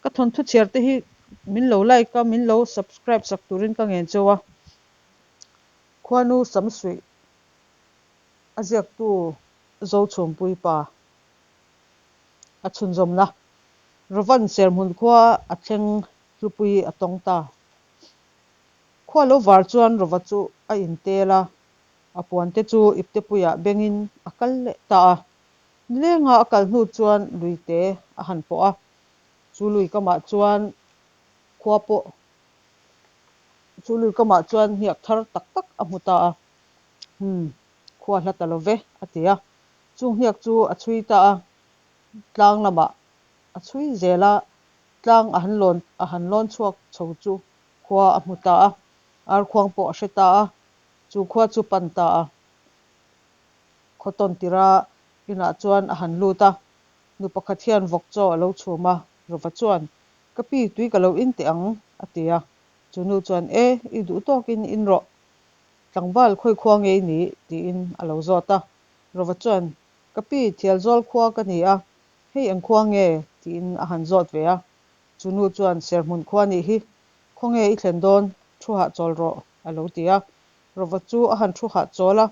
Ka thawnthu chhiar te hi min lo like a, min lo subscribe sak turin ka ngen cheu a. Khuanu Samsuih a ziaktu Zochhumpui pa a chhunzawmna Rovan Serhmun khua a thleng hlupui a tawng ta. Khua lo var chuan Rova chu a intel a, a puante chu iptepuiah bengin a kal leh ta a. Nilenga a kal hnu chuan luite a han pawh a, chu lui kamah chuan khua pawh chu lui kamah chuan hniak thar tak tak a hmu ta a, Umm, khua hla ta lo ve, a ti a. Chung hniak chu a chhui ta a, tlang lamah a chhui zel a, tlang a han lawn a han lawn chhuak chho chu khua a hmu ta a, arkhuang pawh a hre ta a, chu khua chu pan ta a. Khaw tawn tira inah chuan a han lut a, nu pakhat hian vawk chaw a lo chhum a, Rova chuan, Ka pi, tui ka lo in teh ang, a ti a. Chu nu chuan, E, i duh tawkin in rawh. Tlangval khawi khua nge i nih? tiin a lo zawt a. Rova chuan, Ka pi, Thialzawl khua ka ni a, hei eng khua nge? tiin a han zawt ve a. Chu nu chuan, Serhmun khua nih hi, khawnge i thlen dawn? Thu hahchawl rawh, a lo ti a. Rova chu a han thu hahchawl a.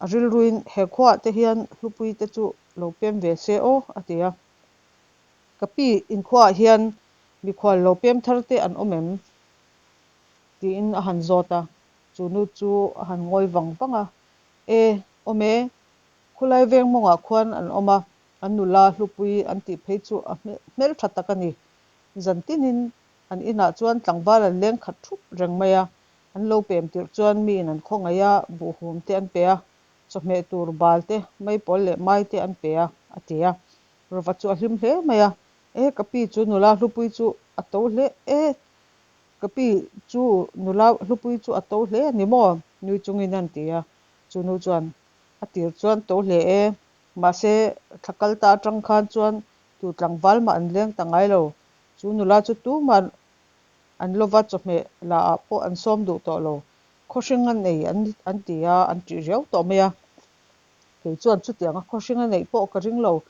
A rilruin he khuaah te hian hlupui te chu lo pem ve se aw, a ti a. Ka pi, inkhuaah hian mikhual lo pem thar te an awm em? tiin a han zawt a. Chu nu chu a han ngawi vang vang a, E, awm e, khulai veng mawngah khuan an awm a, an nula hlupui an tih phei chu a hmeltha tak a ni. Zan tinin an inah chuan tlangval an leng khat thup reng mai a, An lo pem tirh chuan miin an khawngaih a, buhhum te an pe a, chawhmeh tur bal te, maipawl leh mai te an pe a, a ti a. Rova chu a hlim hle mai a, E ka pi chu nula hlupui chu a to hle e, ka pi chu nula hlupui chu a to hle a ni maw? nui chungin an ti a. Chu nu chuan a tir chuan to hle e, mahse thla kal ta atang khan chuan tu tlangval mah an leng ta ngai lo, chu nula chu tumah An lova chawhmeh la ah pawh an sawm duh tawh lo. Khawhring a nei an an ti a, an ṭih riau tawh mai a. Kei chuan chutianga khawhring a neih pawh ka ring lo.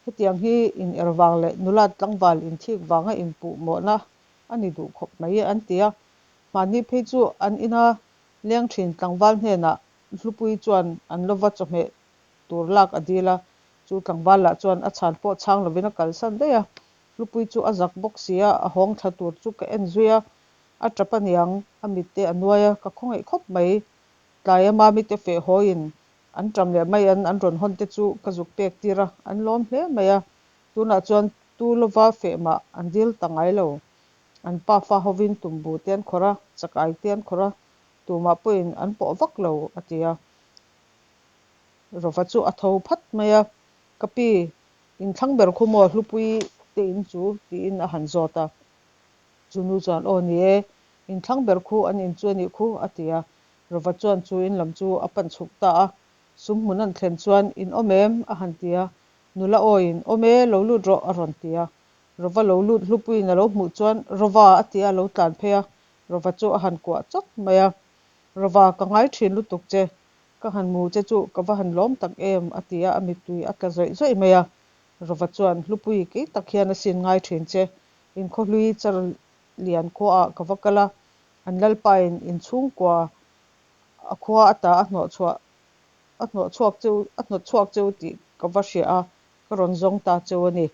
Hetiang hi in er vang leh nulat tlangval inthik vanga inpuh mawhna a ni duh khawp mai an ti a. Mahni phei chu an ina leng ṭhin tlangval hnenah Hlupui chuan an lova chawhmeh tur lak a dil a. Chu tlangval lah chuan a chhan pawh chhang lovin a kalsan daih a. Hlupui chu a zak bawk si a, a hawng thla tur chu ka en zui a, a tap aniang, a mit te a nuai a, ka khawngaih khawp mai. Tlai a mami te feh hawiin an ṭam leh mai an an rawn hawn te chu ka zuk pek tir a, an lawm hle mai a, tunah chuan tu lova feh mah an dil ta ngai lo. An pa fa hovin tumbu te an khawrh a, chakai te an khawrh a, tumah pawhin an pawh vak lo, a ti a. Rova chu a tho phat mai a, Ka pi, Inthlang ber khu maw Hlupui te in chu? tiin a han zawt a. Chu nu chuan, Aw ni e, inthlang ber khu an in chu a nih khu, a ti a. Rova chuan chu in lam chu a pan chhuk ta a. Sum hmun an thlen chuan, In awm em? a han ti a. Nula awiin, Awm e, lo lut rawh, a rawn ti a. Rova lo lut Hlupuiin a lo hmuh chuan, Rova, a ti a, a lo tlan phei a. Rova chu a han kuah chawt mai a. Rova, ka ngai thin lutuk che, Ka han mu che chu ka va han lawm tak em, a ti a, a mittui a tla zawih zawih mai a. Rova chuan, Hlupui kei tak hian a sin ngai thin che, inkhawhlui char lian khuaah ka va kal a, an lalpain inchhungkua a khua ata a hnawhchhuah a hnawhchhuak cheu a hnawtchhuak cheu tih ka va hria a, ka rawn zawng ta cheu a ni.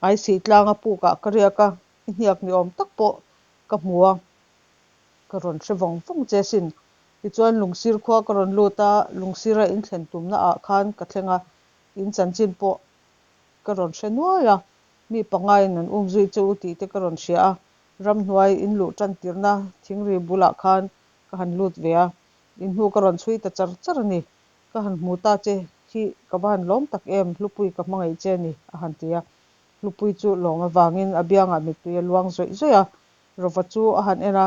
Aisih tlanga pukah ka riak a, i hniak ni awm tak pawh ka hmu a, ka rawn hre vawng vawng che sin. Tichuan Lungsir khua ka rawn lut a, Lungsira in thlen tumna ah khan ka thleng a, in chanchin pawh ka rawn hre nuai a, mi pangaiin an um zui che u tih te ka rawn hria a, ramhnuai in luh tan tirhna thingri bulah khan ka han lut ve a, in hnu ka rawn chhui ta char char a ni, ka han hmu ta che hi ka va han lawm tak em, Hlupui ka hmangaih che a ni, a han ti a. Hlupui chu lawng avangin a biangah mittui a luang zawih zawih a, Rova chu a han en a,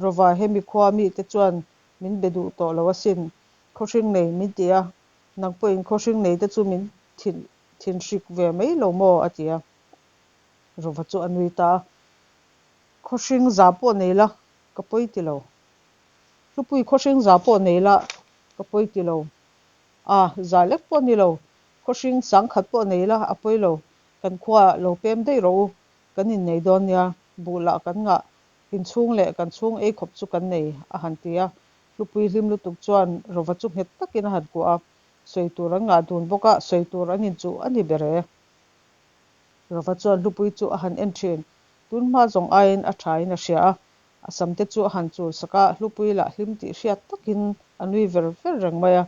Rova hemi khua mite chuan min be duh tawh lo asin, khawhring nei min ti a, nang pawhin khawhring nei te chu min thin thinhrik ve mai lo maw? a ti a. Rova chu a nui ta a, Khawhring za pawh nei la, ka pawi ti lo. Hlupui khawhring za pawh nei la, ka pawi ti lo. A, za lek pawh ni lo, khawhring sangkhat pawh nei la, a pawi lo. Kan khuaah lo pem daih rawh u. Kan innei dawn nia, buh lah kan ngah, inchhung leh kan chhung ei khawp chu kan nei, a han ti a. Hlupui hlim lutuk chuan Rova chu nghet takin a han kuah a, sawi tur an ngah dun bawk a, sawi tur an inchuh a ni ber e. Rova chuan Hlupui chu a han en thin, tun hma zawng aiin a thain a hria a, a sam te chu a han chul sak a, Hlupui lah hlim tih hriat takin a nui ver ver reng mai a.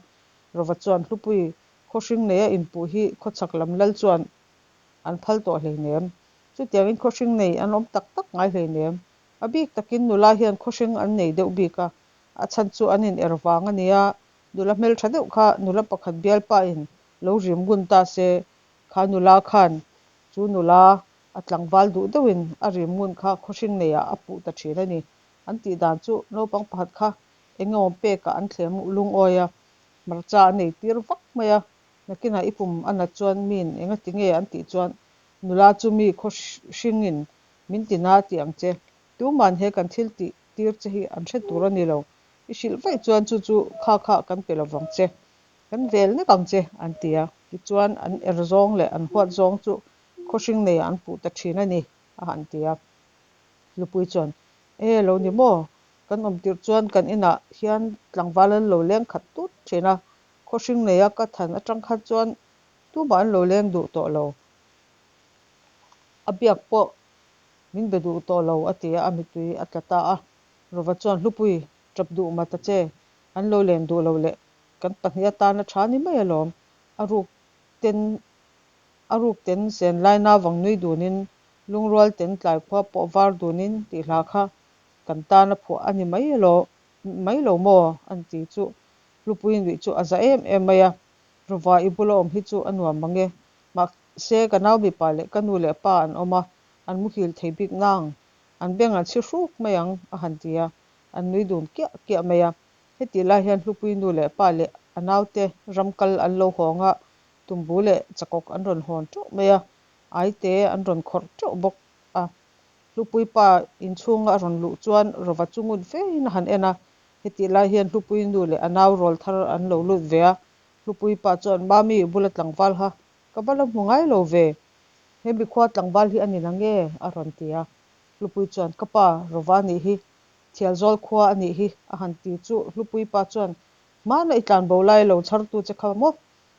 Rova chuan Hlupui khawhring neia inpuh hi khawchhak lam lal chuan an phal tawh hleinem. Chutiangin khawhring nei an awm tak tak ngai hleinem. A bik takin nula hian khawhring an nei deuh bik a, a chhan chu an in er vang a nia. Nula hmeltha deuh kha nula pakhat bialpain lo rim ngun ta se, kha nula khan chu nula a tlangval duh deuhin a rim ngun kha khawhring neiah a puh ta thin a ni. An tih dan chu naupang pakhat kha eng emaw pekah an thlem lungawi a, hmarcha an ei tir vak mai a. Nakinah i pum a nat chuan miin engati nge an tih chuan nula chu mi khawhringin min ti na tih ang che. Tuman he kan thil tih tir che hi an hre tur a ni lo. I hrilh vaih chuan chu chu kha kha kan pe lovang che, kan vel nek ang che an ti a. Tichuan an er zawng leh an huat zawng chu khawhring neiah an puh ta thin a ni a han ti a. Lupui chuan, E lo ni maw? Kan awm tirh chuan kan inah hian tlangval an lo leng khat tut thin a, khawhring neia ka than atang kha chuan tumah an lo leng duh tawh lo. A biak pawh min be duh tawh lo a ti a, a mittui a tla ta a. Rova chuan, Hlupui, tap duh mah ta che, an lo len duh lo leh kan pahnih atana tha ni mai alawm, a ruk ten a ruk ten zen lai nauvang nui dunin lungrual ten tlai khua pawh var dunin tih hla kha kan tana phuah a ni mai elaw mai lo maw? an ti chu Hlupui nuih chu a za em em mai a, Rova i bula awm hi chu a nuam mang e, mahse ka nau mipa leh ka nu leh pa an awm a, an muhil thei bik nang, an beng an chhi hruk mai ang a han ti a, an nui dun kiah kiah mai a. Hetih lai hian Hlupui nu leh pa leh a naute ram kal an lo hawng a, tumbu leh chakawk an rawn hawn teuh mai a, aite an rawn khawrh teuh bawk a. Hlupui pa inchhunga a rawn luh chuan Rova chu ngun fein a han en a, hetih lai hian Hlupui nu leh a nau rawl thar an lo lut ve a. Hlupui pa chuan, Mami, bula tlangval kha ka va la hmu ngai lo ve, he mikhua tlangval hi a ni nange? a rawn ti a. Hlupui chuan, Ka pa, Rova a nih hi, Thialzawl khua a nih hi, a han ti chu Hlupui pa chuan, Hmana i tlanbo lai lo chhartu che kha maw?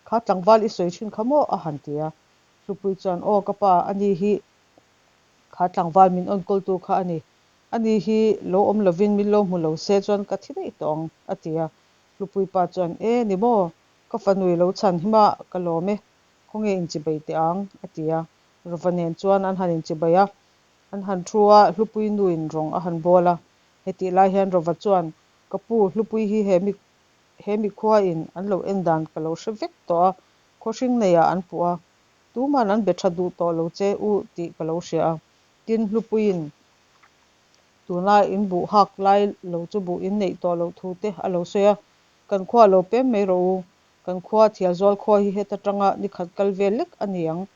Kha tlangval i sawi thin kha maw? a han ti a. Hlupui chuan, Aw ka pa, a ni hi kha tlangval min enkawltu kha a ni. A ni hi lo awm lovin min lo hmu lo se chuan ka thi daih tawh ang, a ti a. Hlupui pa chuan, E ni maw? Ka fanui lo chhan hi mah ka lawm e, khawnge inchibai teh ang, a ti a. Rova nen chuan an han inchibai a. An han thu a, Hlupui nuin rawng a han bawl a. Hetih lai hian Rova chuan, Ka pu, Hlupui hi he mi he mi khuain an lo en dan ka lo hre vek tawh a, khawhring neiah an puh a, tuman an be tha duh tawh lo che u tih ka lo hria a. Tin, Hlupuiin tuna in buh hak lai lo chu buh in neih tawh loh thu te a lo sawi a, Kan khua lo pem mai rawh u, kan khua Thialzawl khua hi heta tanga nikhat kal vel lek a ni ang,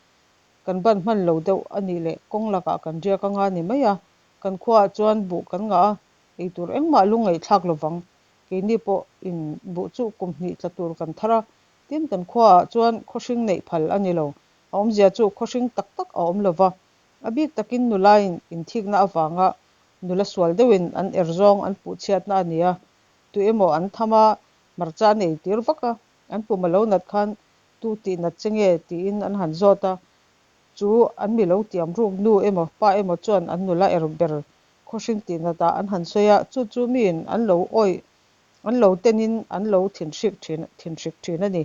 kan ban hman lo deuh a nih leh kawng lakah kan riak anga ni mai a, kan khuaah chuan buh kan ngah a, eitur engmah lungngaihthlak lovang. Keini pawh in buh chu kum hnih tla tur kan thar a, tin kan khuaah chuan khawhring neih phal a ni lo. A awmzia chu khawhring tak tak a awm lo va, a bik takin nulain inthikna avanga nula sual deuhin an er zawng an puh chhiatna a ni a, tu emaw an tham a, hmarcha an ei tir vak a, an pum a lo nat khan tu tih nat che nge tiin an han zawt a, chu an mi lo tiam ruk nu emaw pa emaw chuan an nula er ber Khawhring tih natah an han sawi a, chu chu miin an lo awih, an lo tenin an lo thinhrik thin, thinhrik thin a ni.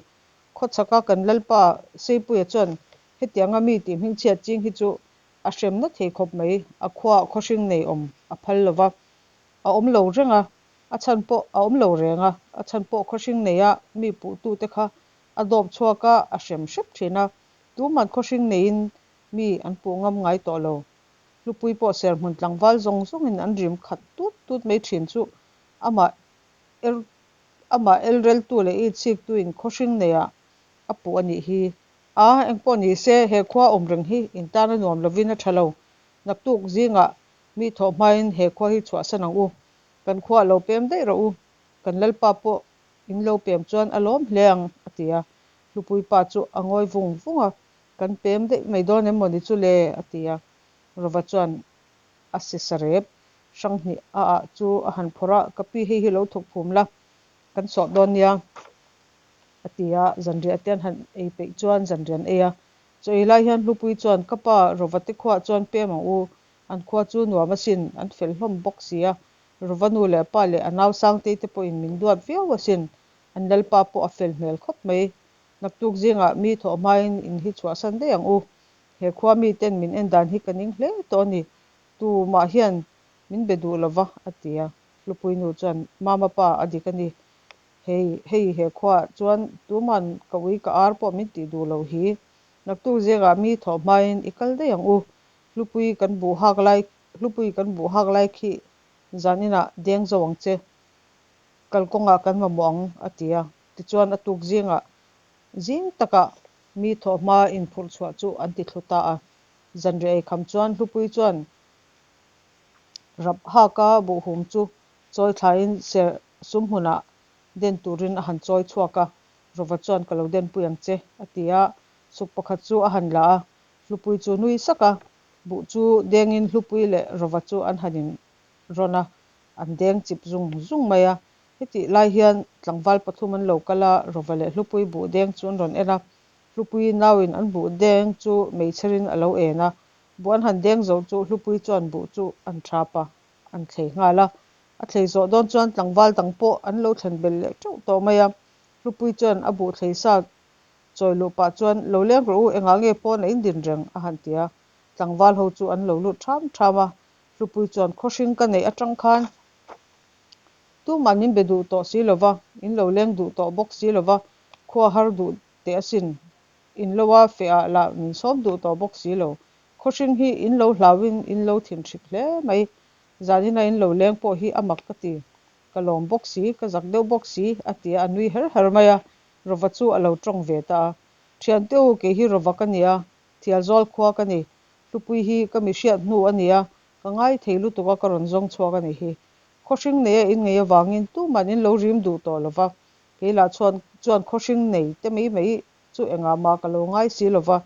Khawchhaka kan Lalpa Seipuia chuan hetianga mi tih hmingchhiat ching hi chu a hremna thei khawp mai, a khuaah khawhring nei awm a phal lo va, a awm lo reng a, a chhan pawh a awm lo reng a, a chhan pawh khawhring neia mi puhtute kha a dawp chhuak a, a hrem hrep thin a, tuman khawhring neiin mi an puh ngam ngai tawh lo. Hlupui pawh serhmun tlangval zawng zawngin an rim khat tut tut mai thin chu amah er amah elreltu leh itsiktuin khawhring neiah a puh a nih hi. A, engpawh ni se, he khua awm reng hi intan a nuam lovin a tha lo. Naktuk zingah mi thawh hmain he khua hi chhuahsan ang u. Kan khuaah lo pem daih rawh u. Kan Lalpa pawh in lo pem chuan a lawm hle ang, a ti a. Hlupui pa chu a ngawi vung vung a. Kan pem daih mai dawn em maw ni chu le? a ti a. Rova chuan a sisa rep hrang hnih a ah chu a han phawrh a, Ka pi hei hi lo thawk phum la, kan sawh dawn nia, a ti a. Zanriah te an han ei peih chuan zanriah an ei a. Chaw ei lai hian Hlupui chuan, Ka pa, Rova te khuaah chuan pem ang u, an khua chu nuam asin, an fel hlawm bawk si a. Rova nu leh pa leh a nau Sangtei te pawhin min duat viau asin, an lalpa pawh a fel hmel khawp mai. Naktuk zingah mi thawh hmain in hi chhuahsan daih ang u. He khua miten min en dan hi ka ning hle tawh a ni. Tumah hian min be duh lova, a ti a. Hlupui nu chuan, Mama pa, a dik a ni. Hei, hei he khuaah chuan tuman ka ui ka ar pawh min tih duh loh hi. Naktuk zingah mi thawh hmain i kal daih ang u. Hlupui kan buh hak lai, hlupui kan buh hak lai khi zan inah deng zo ang che. Kalkawngah kan mamawh ang, a ti a. Tichuan a tuk zingah zing takah mi thawh hma inphurh chhuah chu an ti thlu ta a. Zanriah ei kham chuan Hlupui chuan rap haka buhhum chu chawi thlaiin ser sum hmunah den turin a han chawi chhuak a, Rova chuan ka lo denpui ang che, a ti a. Suk pakhat chu a han la a, Hlupui chu nui sak a, buh chu dengin Hlupui leh Rova chu an han in rawn a, an deng chip zung zung mai a. Hetih lai hian tlangval pathum an lo kal a, Rova leh Hlupui buh deng chu an rawn en a, Hlupui nauin an buh deng chu meichherin a lo en a, buh an han deng zo chu Hlupui chuan buh chu an thap a, an thlei nghal a. A thlei zawh dawn chuan tlangval dang pawh an lo thlen belh leh teuh tawh mai a, Hlupui chuan a buh thlei sa chawi luh pah chuan, Lo leng rawh u, engah nge pawn a indin reng? a han ti a. Tlangval ho chu an lo lut ṭham ṭham a, Hlupui chuan khawhring ka neih aṭang khan tumah min be duh tawh si lova, in lo leng duh tawh bawk si lova, khua har duh teh asin, in lo a feh ah lah min sawm duh tawh bawk si lo. Khawhring hi in lo hlauin in lo thinhrik hle mai, zanina in lo leng pawh hi a mak ka ti, ka lawm bawk si, ka zak deuh bawk si, a ti a, a nui her her mai a, Rova chu a lo tawng ve ta a. Thiante u, kei hi Rova ka ni a, Thialzawl khua ka ni, Hlupui hi ka mi hriat hnu a ni a, ka ngai thei lutuk a ka rawn zawng chhuak a nih hi. Khawhring neia in ngei avangin tuman in lo rim duh tawh lo va, kei lah chuan chuan khawhring nei te mai mai chu engah mah ka lo ngai si lo va,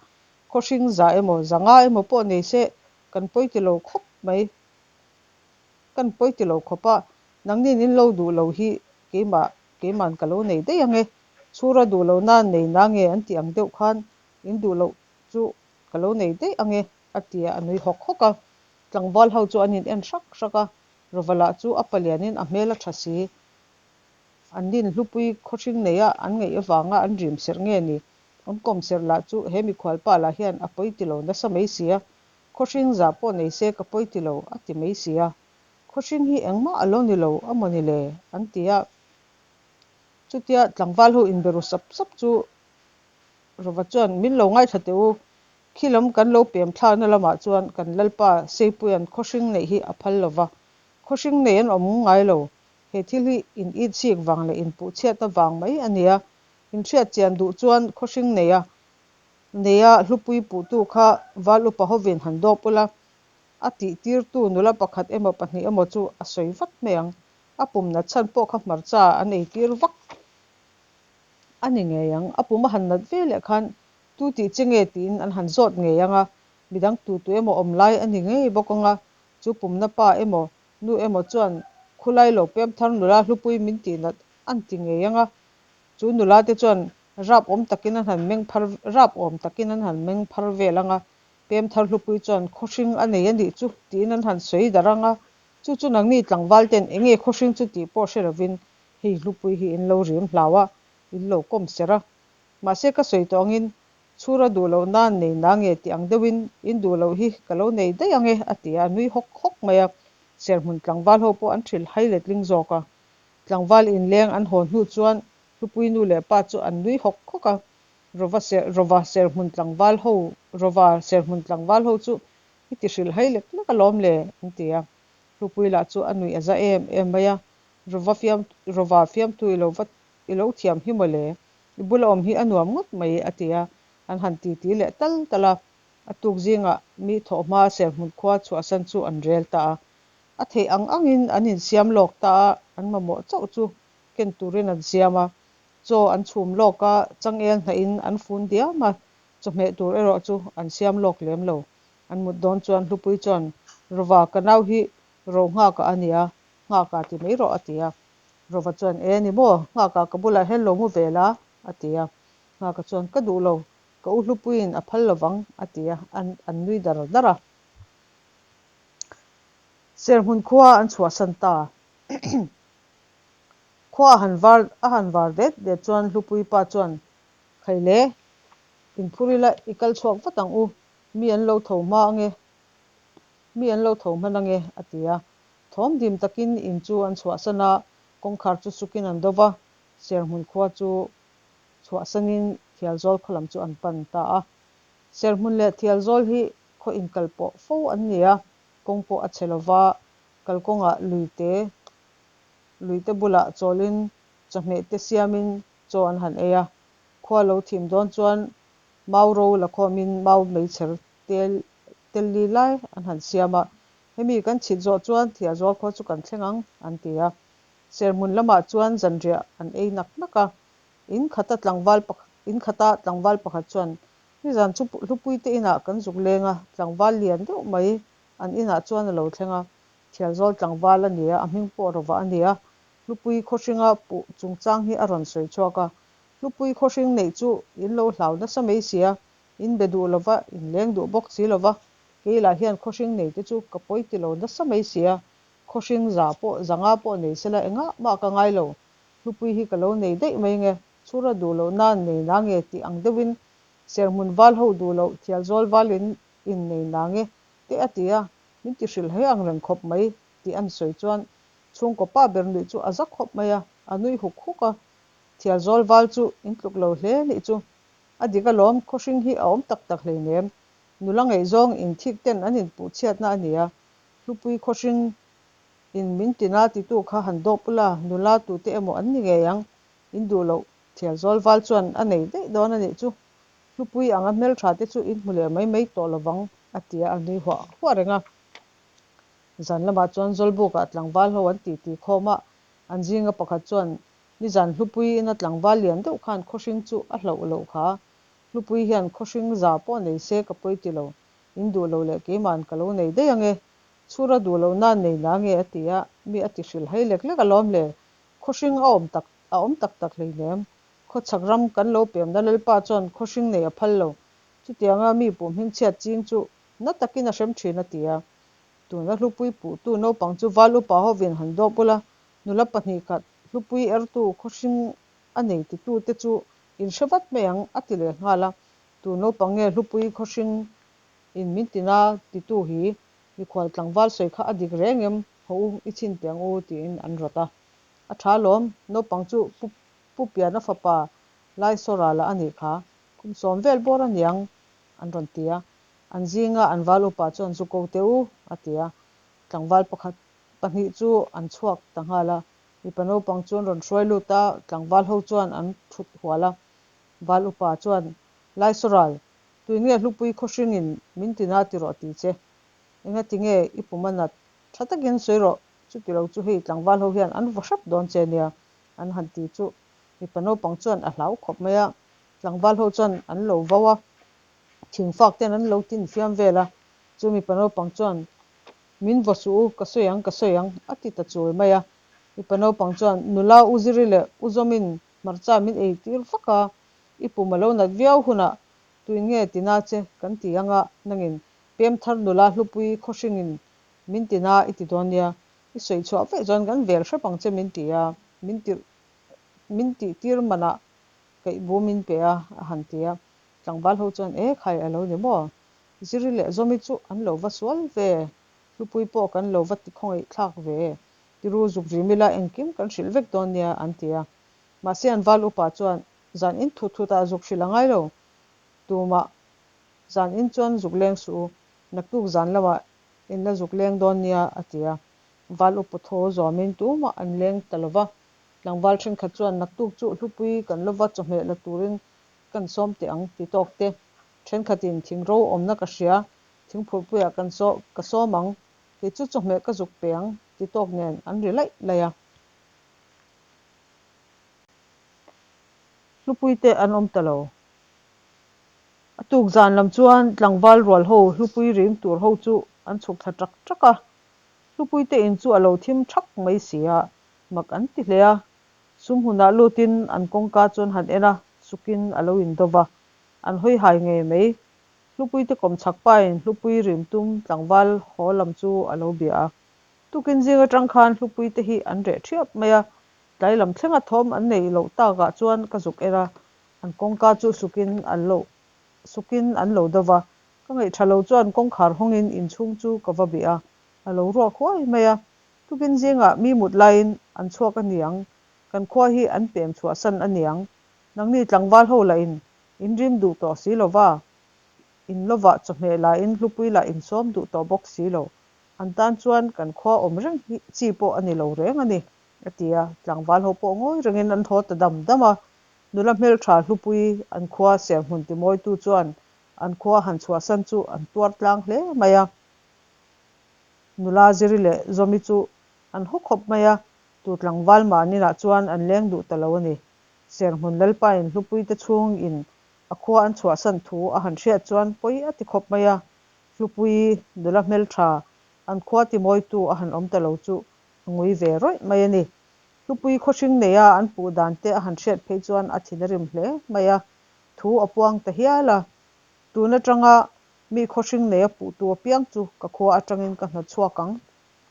khawhring za emaw za nga emaw pawh nei se kan pawi ti lo khawp mai, kan pawi ti lo khawp a, nangnin in lo duh lo hi keimah keiman ka lo nei daih ang e, chhura duh lo nan nei na nge an tih ang deuh khan in duh loh chu Ka lo nei daih ang e, a ti a, a nui hawk hawk a. Tlangval ho chu an in en hrak hrak a, Rova lah chu a palianin a hmel a tha si. An nin hlupui khawhring neia an ngaih avanga an rim serh nge ni? An kawm serh lah chu he mikhualpa lah hian a pawi ti lo nasa mai si a, khawhring zah pawh nei se ka pawi ti lo a ti mai si a. Khawhring hi engmah a lo ni lo a maw ni le? an ti a. Chutia tlangval ho inbe ru sap sap chu Rova chuan, Min lo ngaithla teh u, khi lam kan lo pem thlakna lamah chuan kan Lalpa Seipuia'n khawhring neih hi a phal lo va, khawhring nei an awm ngai lo. He thil hi in itchik vang leh inpuhchhiatna vang mai a nia. Inhriat chian duh chuan khawhring neia neia hlupui puhtu kha val upa hovin han dawp ula, a tihtirtu nula pakhat emaw pahnih emaw chu a sawi vat mai ang. A pum nat chhan pawh kha hmarcha an eitir vak. A ni ngei ang, a pum a han nat ve leh khan tu tih che nge tiin an han zawt ngei ang a, midang tu tu emaw awm lai a ni ngei bawk ang a, chu pumna pa emaw nu emaw chuan khulai lo pem thar nula hlupui min tih nat an ti ngei ang a, chu nula te chuan rap awm takin an han meng phar rap awm takin an han meng phar vel ang a, pem thar hlupui chuan khawhring a nei a nih chu tiin an han sawi darh ang a, chu chu nangni tlangval ten enge khawhring chu tih pawh hre lovin Hei hlupui hi in lo rim hlau a, in lo kawm serh a. Mahse ka sawi tawh angin chhura duh loh nan nei na nge tih ang deuhin in duh loh hi ka lo nei daih ang e a ti a, a nui hawk hawk mai a. Serhmun tlangval ho pawh an thrilh hai letling zawk a. Tlangval inleng an haw hnu chuan hlupui nu leh pa chu an nui hawk hawk a. Rova ser Rova serhmun tlangval ho Rova serhmun tlangval ho chu i ti hrilh hai lek lek alawm le an ti a. Hlupui lah chu a nuih a za em em mai a. Rova fiam Rova fiamtu i lo va i lo thiam hi maw le? I bula awm hi a nuam ngawt mai a ti a, an han titi leh tal tal a. A tuk zingah mi thawhhma serhmun khua chhuahsan chu an rel ta a. A theih ang angin an insiam lawk ta a, an mamawh chauh chu ken turin an siam a. Chaw an chhum lawk a, changel hnahin an fun diam a, chawhmeh tur erawh chu an siam lawk lem lo. An mut dawn chuan Hlupuii chuan, Rova, ka nau hi Ro Nghaka a nia, Nghaka ti mai rawh, a ti a. Rova chuan, E ni maw, Nghaka ka bulah hian lo mu ve la, a ti a. Nghaka chuan, Ka duh lo, ka u Hlupuiin a phal lovang, a ti a, an nui dar dar a. Serhmun khua an chhuahsan ta. Khua a han var a han var det det chuan Hlupuii pa chuan, Khaile, inphur ila i kal chhuak vat ang u, mi an lo tho hma ange, mi an lo tho hman ange, a ti a. Thawm dim takin in chu an chhuahsan a, kawngkhar chu sukin an do va, Serhmun khua chu chhuahsanin Thialzawl khaw lam chu an pan ta a. Serhmun leh Thialzawl hi khaw inkal pawh fo an ni a, kawng pawh a chhe lo va, kalkawngah luite luite bulah chawlin chawhmeh te siamin chaw an han ei a. Khua lo thim dawn chuan mau ro la khawmin mau meichher tel tel li lai an han siam a, hemi kan chhit zawh chuan Thiazawl khua chu kan thleng ang an ti a. Serhmun lamah chuan zanriah an ei nak nak a, in khata tlangval in khata tlangval pakhat chuan Nizan chu Hlupuite inah kan zuk leng a, tlangval lian deuh mai an inah chuan a lo thleng a. Thialzawl tlangval a ni a, a hming pawh rawva a ni a. Hlupui khawhringa puh chungchang hi a rawn sawi chhuak a. Hlupui khawhring neih chu in lo hlau nasa mai si a, in be duh lova, in leng duh bawk si lova, kei lah hian khawhring nei te chu ka pawi ti lo nasa mai si a, khawhring za pawh zanga pawh nei sela engah mah ka ngai lo, Hlupui hi ka lo nei daih mai nge. Chhura duh loh nan nei na nge tih ang deuhin Serhmun val ho duh loh Thialzawl val in in nei na nge te a ti a, min ti hrilh he ang reng khawp mai tih an sawi chuan chhungkaw pa ber nuih chu a za khawp mai a, a nui huk huk a. Thialzawl val chu in tluk lo hle nih chu a dik alawm, khawhring hi a awm tak tak hleinem, nula ngaihzawng in thik ten an inpuh chhiatna a nia, Hlupui khawhring in min tina titu kha han dawp ula, nula tute emaw an ni ngei ang In duh loh Thialzawl val chuan a nei daih dawn a nih chu. Hlupui anga hmeltha te chu in hmu leh mai mai tawh lovang a ti a, a nui huah huah reng a. Zan lamah chuan Zawlbukah tlangval ho an titi khawm a, an zinga pakhat chuan nizan Hlupui ina tlangval lian deuh khan khawhring chu a hlauh loh kha. Hlupui hian khawhring za pawh nei se ka pawi ti lo, in duh loh leh keima'n ka lo nei daih ange. Chhura duh loh nan nei na nge a ti a, mi a ti hrilh hai lek lek alawm le. Khawhring a awm tak a awm tak tak hleinem. Khawchhak ram kan lo pemna Lalpa chuan khawhring nei a phal lo. Chutianga mi puh hmingchhiat ching chu na takin a hrem thin a ti a. Tuna hlupui puhtu naupang chu val upa hovin han dawp ula, nula pahnih khat hlupui ertu khawhring a nei titute chu in hre vat mai ang a ti leh nghal a. Tu naupang nge hlupui khawhring in min tina titu hi mikhual tlangval sawi kha a dik reng em? Haw u, i chhin teh ang u tiin an rawt a. A tha lawm, naupang chu Pu Pu Piana fapa Laisorala a nih kha, kum sawm vel bawr a niang an rawn ti a. An zinga an val upa chuan zu ko teh u a ti a. Tlangval pakhat pahnih chu an chhuak ta nghal a. Mipa naupang chu an rawn hruai lut a, tlangval ho chuan an thut hual a. Val upa chuan, Laisoral, tuinge Hlupui khawhringin min tina ti rawh ti che. Engatinge i pum a nat Tha takin sawi rawh, chuti lo chu hei tlangval ho hian an vaw hrep dawn che nia, an han ti chu mipa naupang chuan a hlau khawp mai a, tlangval ho chuan an lo vo a, thingfak ten an lo tin fiam vel a, chu mipa naupang chuan min vaw suh u, ka sawi ang, ka sawi ang a ti ta chul mai a, mipa naupang chuan nula u Ziri leh u Zawmin hmarcha min ei tir vak a, i pum a lo nat viau hunah tuin nge tina che kan ti anga nangin pemthar nula hlupui khawhringin Min ti na i ti dawn nia, i sawi chhuah vaih chuan kan vel hrep ang che min ti a, min tirh min tih tir manah kaih bu min pe a, a han ti a. Tlangval ho chuan e khai a lo ni maw? Ziri leh Zawmi chu an lo va sual ve, Hlupui pawh kan lo va ti khawngaih thlak ve, tiru zuk rim ila engkim kan hrilh vek dawn nia an ti a. Mahse an val upa chuan zan in thut thut ah zuk hrilh a ngai lo, tumah zan in chuan zuk leng suh u, naktuk zan lamah In la zuk leng dawn nia, a ti a. Val upa thaw zawmin tumah an leng ta lo va. Tlangval thenkhat chuan naktuk chu hlupui kan lova chawhmeh la turin kan sawm teh ang ti tawk te. Thenkhatin thing ro awmna ka hria, thingphurhpuiah kan saw ka sawm ang, kei chu chawhmeh ka zuk pe ang ti tawk nen an ri laih laih a. Hlupui te an awm ta lo. A Tuk zan lam chuan tlangval rual ho hlupui rim tur ho chu an chhuk thla ṭak ṭak a. Hlupui te in chu a lo thim ṭhak mai si a, mak an ti hle a. Sum hunah lutin an kawngka chu an han en a, sukin a lo in do va, an hawi hai ngei mai. Hlupui te kawmchhak pain Hlupui rim tum tlangval haw lam chu a lo bia a. Tukin zing atang khan Hlupui te hi an reh ṭhiap mai a, tlai lam thlenga thawm an neih loh takah chuan ka zuk en a, an kawngka chu sukin an lo sukin an lo do va. Ka ngaihṭha lo chuan kawngkhar hawngin inchhung chu ka va bih a, a lo ruak huai mai a. Tukin zingah mi mut laiin an chhuak a niang, kan khua hi an pem chhuahsan a niang. Nangni tlangval ho lahin in rim duh tawh si lo va, in lovah chawhmeh lahin hlupui lah in sawm duh tawh bawk si lo. An tan chuan kan khua awm reng hi chi pawh a ni lo reng a ni, a ti a. Tlangval ho pawh ngawi rengin an thaw ta dam dam a. Nula hmeltha hlupui an khua serhmun timawitu chuan an khua han chhuahsan chu an tuar tlang hle mai a. Nula Ziri leh Zawmi chu an haw khawp mai a, tu tlangval mahninah chuan an leng duh ta lo a ni. Serhmun Lalpain Hlupuite chhung in a khua an chhuahsan thu a han hriat chuan pawi a ti khawp mai a, Hlupui nula hmeltha an khua timawitu a han awm ta lo chu a ngui ve rawih mai a ni. Hlupui khawhring neia an puh dan te a han hriat phei chuan a thin a rim hle mai a, thu a puang ta hial a. Tun atanga Mi khawhring nei a puhtu apiang chu ka khua atangin ka hnawt chhuak ang,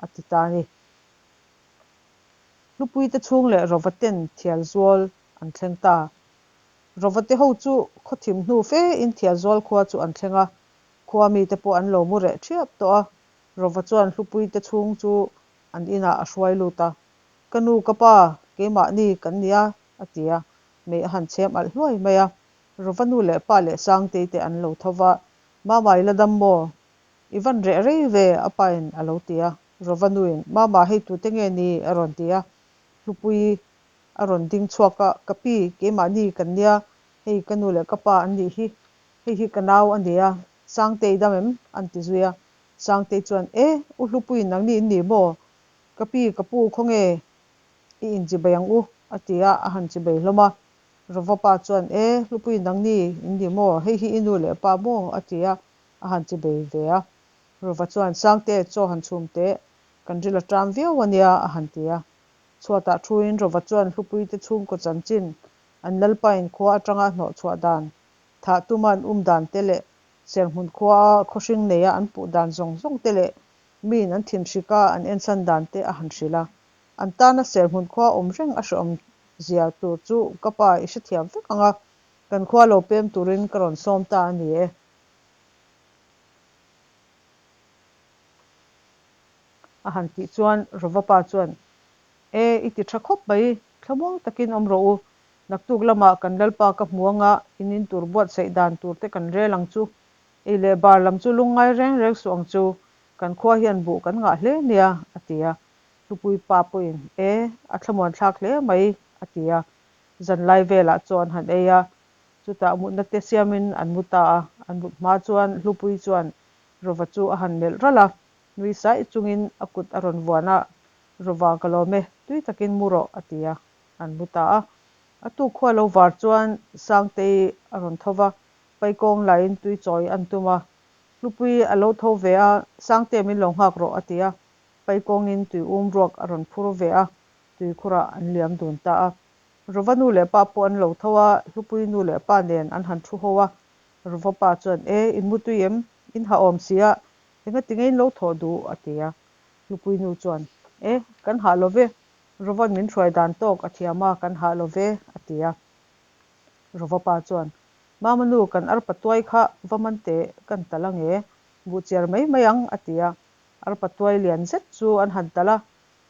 a ti ta a ni. Hlupuite chhung leh Rova ten Thialzual an thleng ta. Rovate ho chu khaw thim hnu fe in Thialzual khua chu an thleng a, khua mite pawh an lo mu reh ṭhiap tawh a. Rova chuan Hlupuite chhung chu an inah a hruai lut a, Ka nu ka pa, keimahni kan nia, a ti a, mei a han chhem alh hluai mai a. Rova nu leh pa leh Sangtei te an lo tho va, Mama i la dam maw? I van reh rei ve, a pain a lo ti a. Rova nuin, Mama hei tute nge ni? a rawn ti a. Hlupuii a rawn ding chhuak a, Ka pi, keimahni kan nia, hei ka nu leh ka pa an nih hi, hei hi ka nau a nia, Sangtei i dam em? an ti zui a. Sangtei chuan, E, u Hlupuii nangni in ni maw? Ka pi, ka pu khawnge i inchibei ang u? a ti a, a han chibei hlawm a. Rova pa chuan, E, Hlupui nangni in ni maw? Hei hi i nu leh pa maw? a ti a, a han chi bei ve a. Rova chuan, Sangte, chaw han chhum teh, kan ril a ṭam viau a nia, a han ti a. Chhuatah thuin Rova chuan Hlupui te chhungkaw chanchin, an Lalpain khua aṭanga hnawh chhuah dan, thah tuma an um dan te leh Serhmun khua khawhring neia an puh dan zawng zawng te leh miin an thinhrika an ensan dan te a han hrilh a. An tana Serhmun khua awm reng a hrehawm zia tur chu ka pa i hrethiam vek ang a, kan khua lo pem turin ka rawn sawm ta a ni e. A han tih chuan Rova pa chuan, E, i ti tha khawp mai, thlamuang takin awm rawh u. Naktuk lamah kan Lalpa ka hmu anga in in tur buatsaih dan tur te kan rel ang chu. Ei leh bar lam chu lungngai reng reng suh ang chu, kan khua hian buh kan ngah hle nia, a ti a. Hlupui pa pawhin, E, a thlamuan thlak hle mai, a ti a. Zanlai velah chaw an han ei a, chutah mutna te siamin an mu ta a. An mut hma chuan Hlupui chuan Rova chu a han melh ralh a, nui saih chungin a kut a rawn vuan a, Rova ka lawm e, tui takin mu rawh, a ti a, an mu ta a. A tuk khua lo var chuan Sangtei a rawn tho va, Paikawng laiin tui chawi an tum a. Hlupui a lo tho ve a, Sangte min lo nghak rawh, a ti a. Paikawngin tui um ruak a rawn phur ve a, tuikhurah an liam dun ta a. Rova nu leh pa pawh an lo tho a, Hlupui nu leh pa nen an han thu ho a. Rova pa chuan, E, in mu tui em? In ha awm si a, engati nge in lo thawh duh? a ti a. Hlupui nu chuan, E, kan hah lo ve, Rova'n min hruai dan tawk a thiam a, kan hah lo ve, a ti a. Rova pa chuan, Mama nu, kan arpa tuai kha va man teh, kan tal ang e, buhchiar mai mai ang, a ti a. Arpa tuai lian zet chu an han talh a,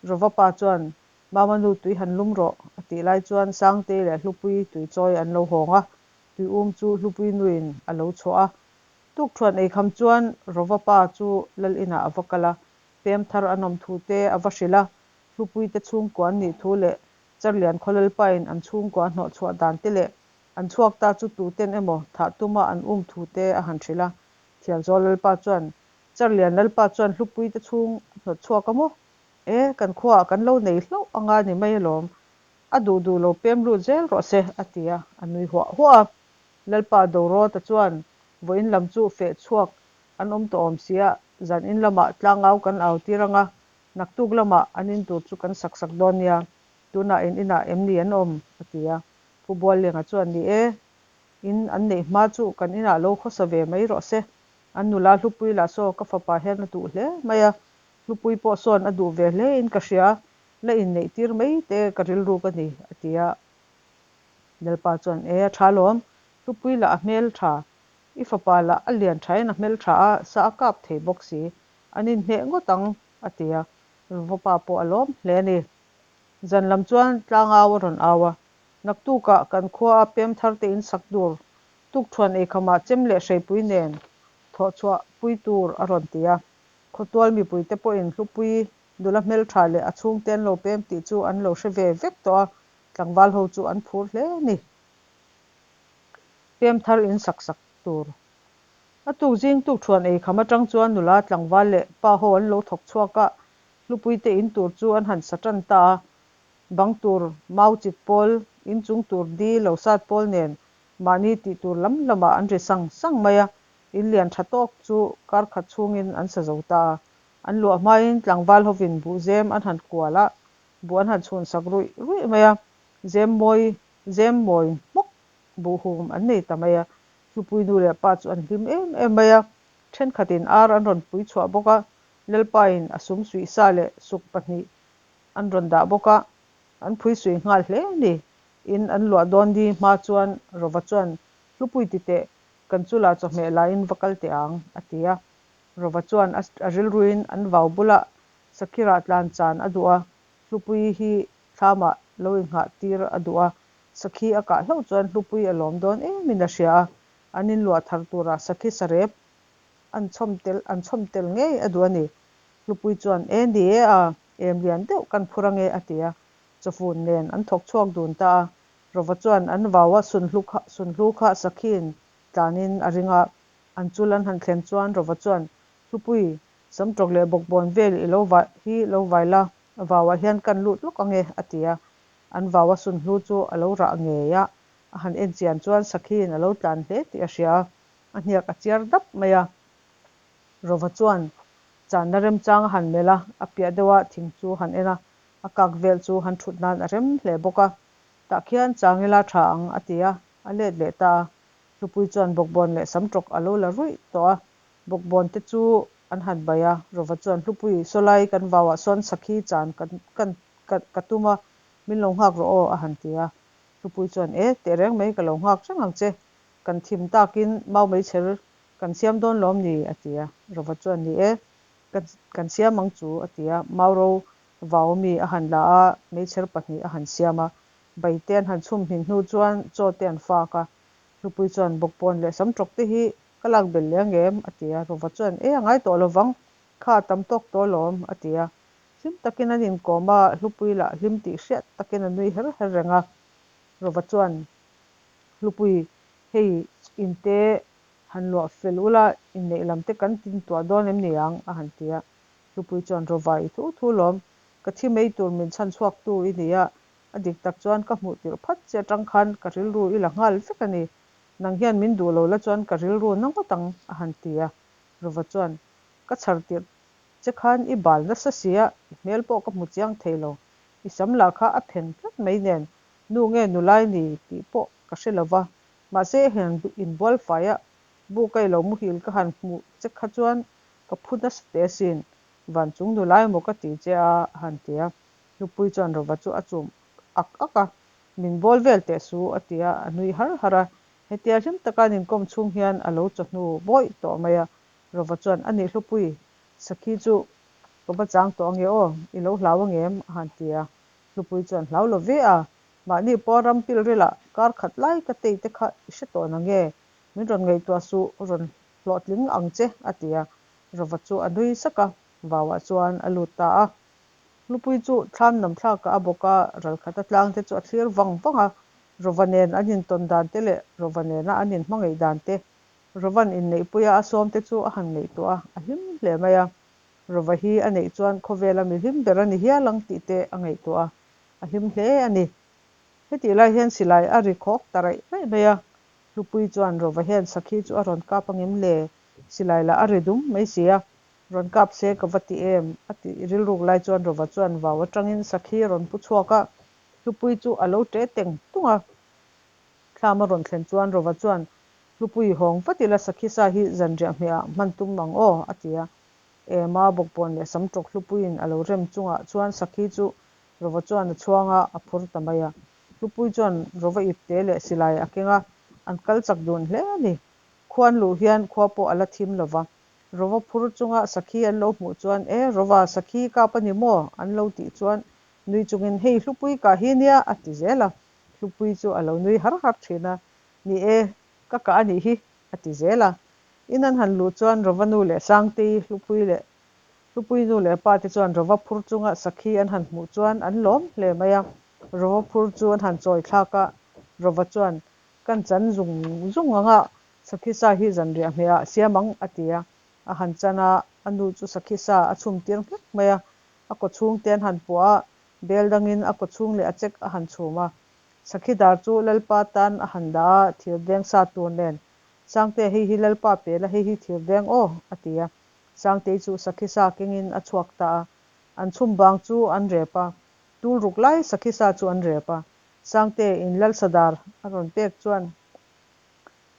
Rova pa chuan, Mama nu tui han lum rawh, a tih lai chuan Sangtei leh Hlupui tui chawi an lo hawng a, tui um chu Hlupui nuin a lo chhuah a. Tukṭhuan eikham chuan Rova pa chu Lal inah a va kal a, pem thar an awm thu te a va hrilh a, Hlupui te chhungkua an nih thu leh Charlian khaw Lalpain an chhungkua hnawh chhuah dan te leh an chhuak ta chu tuten emaw thah tuma an um thu te a han hrilh a. Thialzawl Lalpa chuan Charlian Lalpa chuan Hlupui te chhung a hnawt chhuak a maw? E, kan khuaah kan lo nei hlauh anga ni mai alawm. A duh duh lo pem lut zel rawh se, a ti a, a nui huah huah a. Lalpa Dorawta chuan, Vawiin lam chu feh chhuak an awm tawh awm sia, zan in lamah tlangau kan au tir anga, naktuk lamah an in tur chu kan sak sak dawn nia, tunah in inah em ni an awm? a ti a. Pu Buallenga chuan, Ni e, in an neih hma chu kan inah lo khawsa ve mai rawh se, an nula Hlupui lah saw ka fapa hian a duh hle mai a, Hlupui pawh sawn a duh ve hle in ka hria, la inneih tir mai te ka rilru ka ni, a ti a. Lalpa chuan, E, a tha lawm, Hlupui lah a hmel tha, i fapa lah a lian thain a hmel tha a, sa a kap thei bawk si, an inhmeh ngawt ang, a ti a. Ruvapa pawh a lawm hle a ni. Zan lam chuan tlangau a rawn au a, Naktukah kan khua a pem thar te in sak dur tukthuan eikhamah chem leh hreipui nen thawhchhuah pui tur a rawn ti a. Khawtual mipuite pawhin Hlupui nula hmeltha leh a chhungte an lo pem tih chu an lo hre ve vek tawh a, tlangval ho chu an phur hle a ni. Pem thar in sak sak tur. A tuk zing tukthuan eikham atang chuan nula tlangval leh pa ho an lo thawk chhuak a, Hlupuite in tur chu an han sa tan ta a. Bang tur mau chit pawl, inchung tur di lo sat pawl nen mahni tih tur lam lamah an ri sang sang mai a, in lian tha tawk chu kar khat chhungin an sa zo ta a. An luah hmain tlangval hovin buhzem an han kual a, buh an han chhun sak ruih ruih mai a, zem mawi zem mawi hmawk buhhum an nei ta mai a. Hlupui nu leh pa chu an hlim em em mai a, thenkhatin ar an rawn pui chhuah bawk a, Lalpain a sum suih sa leh suk pahnih an rawn dah bawk a, an phui suih nghal hle a ni. In an luah dawn ni hma chuan Rova chuan, Hlupui ti teh, kan chula chawhmeh laiin va kal teh ang, a ti a. Rova chuan a rilruin an vau bulah Sakhirah tlan chan a duh a, Hlupui hi thlamah lo inghah tir a duh a, Sakhi a kah hlauh chuan Hlupui a lawm dawn emin a hria a, an inluah thar turah Sakhi sarep an chhawm tel an chhawm tel ngei a duh a ni. Hlupui chuan, E ni e a, em lian deuh kan phur ange a ti a, chawfun nen an thawk chhuak dun ta a. Rova chuan an vau a sunhlu kha sunhlu kha Sakhiin tlanin a ring a, an chul an han thlen chuan Rova chuan, Hlupui, samtawk leh bawkbawn vel i lo vai hi lo vai la, vauah hian kan lut lawk ange a ti a. An vau a sunhlu chu a lo rah ngei a, a han en chian chuan Sakhiin a lo tlan hle tih a hria a. A hniak a chiar dap mai a. Rova chuan channa remchang a han melh a, a piah deuha thing chu han en a, a kak vel chu han thut nan a rem hle bawk a. Tah khian chang ila tha ang a ti a, a let leh ta a. Hlupui chuan bawkbawn leh samtawk a lo la ruih tawh a, bawkbawn te chu an han bai a. Rova chuan Hlupui, sawlai kan vauah sawn sakhi chan kan kan ka tum a, min lo nghak rawh aw a han ti a. Hlupui chuan E, tehreng mai ka lo nghak reng ang che, Kan thim takin mau meichher kan siam dawn lawm ni? a ti a. Rova chuan, Ni e, kan siam ang chu, a ti a. Mau ro vau mi a han la a, meichher pahnih a han siam a. Bai te an han chhum hmin hnu chuan chaw te an fak a. Hlupui chuan, Bawkpawn leh samtawk te hi ka lak belh leh ang em? a ti a. Rova chuan, E, a ngai tawh lo vang, kha a tam tawk tawh alawm, a ti a. Hlim takin an inkawm a, Hlupui lah hlim tih hriat takin a nui her her reng a. Rova chuan, Hlupui, hei inte han luah fel ula, inneih lam te kan tin tuah dawn em ni ang? a han ti a. Hlupui chuan, Rawva i thu thu lawm, ka thi mai tur min chhan chhuak tu i ni a, a dik tak chuan ka hmuh tirh phat che atang khan ka rilru i la nghal vek a ni. Nang hian min duh lo la chuan ka rilru na ngawt ang, a han ti a. Rawva chuan, Ka chhar tirh che khan i bal nasa si a, i hmel pawh ka hmu chiang thei lo. I sam lah kha a phen tlat mai nen, Nu nge nulai ni tih pawh ka hre lo va, mahse heng inbual faia buka i lo muhil ka han hmuh che kha chuan ka phu nasa teh asin, van chung nulai maw ka ti che a, a han ti a. Hlupui chuan Rova chu a chum ak ak a, Min bawl vel teh su, a ti a, a nui har har a. Hetia hlim taka an inkawm chhung hian a lo chawhnu bawih tawh mai a. Rova chuan, A nih Hlupui, sakhi chu ka va chang tawh ange aw, i lo hlau angem? a han ti a. Hlupui chuan hlau lo ve a, mahni pawh ram pil rilah kar khat lai ka tei te kha i hre tawh na nge? Min rawn ngaihtuah suh, rawn hlawhtling ang che, a ti a. Rova chu a nui sak a, vauah chuan a lut ta a. Hlupui chu thlam nam thlakah a bawk a, ral khata tlang te chu a thlir vang vang a. Rova nen an intawn dan te leh Rova nena an inhmangaih dan te, Rovan inneihpuia a sawm te chu a han ngaihtuah a, a hlim hle mai a. Rova hi a neih chuan khawvela mi hlim ber a ni hial ang tih te a ngaihtuah a, a hlim hle a ni. Hetih lai hian silai a ri khawk ta raih raih mai a. Hlupuii chuan Rova hian sakhi chu a rawn kap angem le? Silai lah a ri dum mai si a, rawn kap se ka va ti em? a tih rilruk lai chuan Rova chuan vau atangin sakhi a rawn pu chhuak a, Hlupuii chu a lo ṭe teng tung a. Thlam a rawn thlen chuan Rova chuan, Hlupuii hawng vat ila sakhi sa hi zanriah hmehah hman tum ang aw, a ti a. Ema bawkbawn leh sam ṭawk Hlupuiin a lo rem chungah chuan sakhi chu Rova chuan a chhuang a, a phur ta mai a. Hlupuii chuan Rova ipte leh silai a keng a, an kal chak dun hle a ni. Khua an luh hian khua pawh a la thim lo va. Rova phur chunga sakhi an lo hmuh chuan, E, Rova, sakhi kap a ni maw? an lo tih chuan nui chungin, Hei Hlupuii kah hi nia, a ti zel a. Hlupuii chu a lo nui har har thin a, Ni e, ka kah a nih hi, a ti zel a. In an han luh chuan Rova nu leh Sangtei, Hlupuii leh Hlupuii nu leh pa te chuan Rova phur chunga sakhi an han hmuh chuan an lawm hle mai a. Rova phur chu an han chawi thlak a, Rova chuan, Kan chan zung zung ang a, sakhi sa hi zanriah hmehah siam ang, a ti a. A han chan a, a nu chu sakhi sa a chhum tir nghek mai a. A kawchhung te an han puah a, bel dangin a kawchhung leh a chek a han chhum a. Sakhi dar chu Lalpa tan a han dah a, thirdeng sa tur nen, Sangte, hei hi Lalpa pe la, hei hi thirdeng aw, a ti a. Sangtei chu sakhi sa kengin a chhuak ta a. An chhum bang chu an rep a, tul ruk lai sakhi sa chu an rep a. Sangte in Lalsadar a rawn pek chuan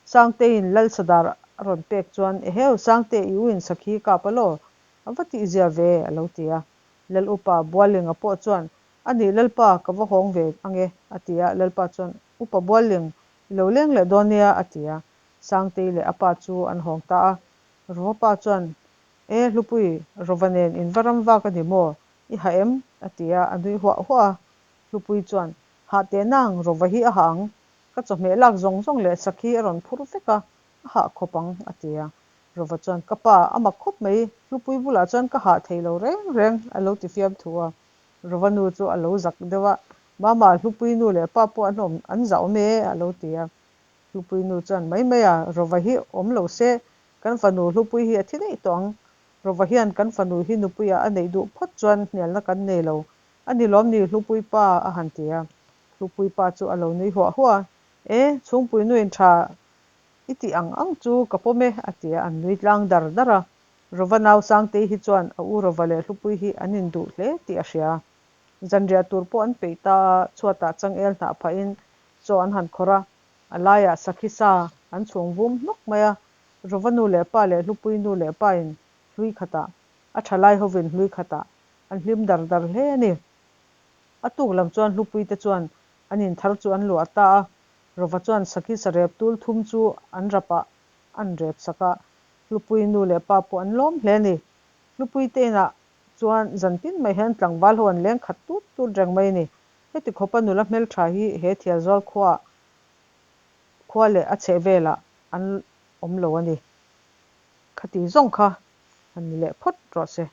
Sangte in Lalsadar a rawn pek chuan, Eheu, Sangte i u in sakhi kap alaw? A va tihzia ve, a lo ti a. Lal upa Buallinga pawh chuan, A nih Lalpa, ka va hawng ve ang e, a ti a. Lalpa chuan, Upa Bualling, i lo leng leh dawn nia, a ti a. Sangtei leh a pa chu an hawng ta a. Rova pa chuan, E, Hlupui, Rova nen in va ram vak a ni maw? I ha em? a ti a, a nui huah huah a. Hlupui chuan, Hah teh nang, Rova hi a hah ang. Ka chawhmeh lak zawng zawng leh sakhi a rawn phur vek a, a hah khawp ang, a ti a. Rova chuan, Ka pa, a mak khawp mai, Hlupui bulah chuan ka hah thei lo reng reng, a lo ti fiam thu a. Rova nu chu a lo zak deuh a, Mama, Hlupui nu leh pa pawh an awm, an zah awm e, a lo ti a. Hlupui nu chuan, Mai mai a, Rova hi awm lo se, kan fanu Hlupui hi a thi daih tawh ang. Rova hian kan fanu hi nupuiah a neih duh phawt chuan hnialna kan nei lo. A ni lawm ni, Hlupui pa, a han ti a. Hlupui pa chu a lo nui huah huah a, E, chhungpui nuin tha i tih ang ang chu ka pawm e, a ti a, an nui tlang dar dar a. Rova nau Sangtei hi chuan a u Rova leh Hlupui hi an induh hle tih a hria. Zanriah tur pawh an peih ta a, chhuatah changel hnah phahin chaw an han khawrh a, a laiah sakhi sa an chhung vum hnawk mai a, Rova nu leh pa leh Hlupui nu leh pain hlui khatah, a thalai hovin hlui khatah an hlim dar dar hle a ni. A tuk lam chuan Hlupui te chuan an inthar chu an luah ta a, Rova chuan sakhi sarep tul thum chu an rapah an rep sak a, Hlupui nu leh pa pawh an lawm hle a ni. Hlupui te inah chuan zan tin mai hian tlangval ho an leng khat tut tut reng mai a ni. Heti khawpa nula hmeltha hi he Thialzawl khuaah khua leh a chheh velah an awm lo a ni. Khati zawng kha han ni leh phawt rawh se.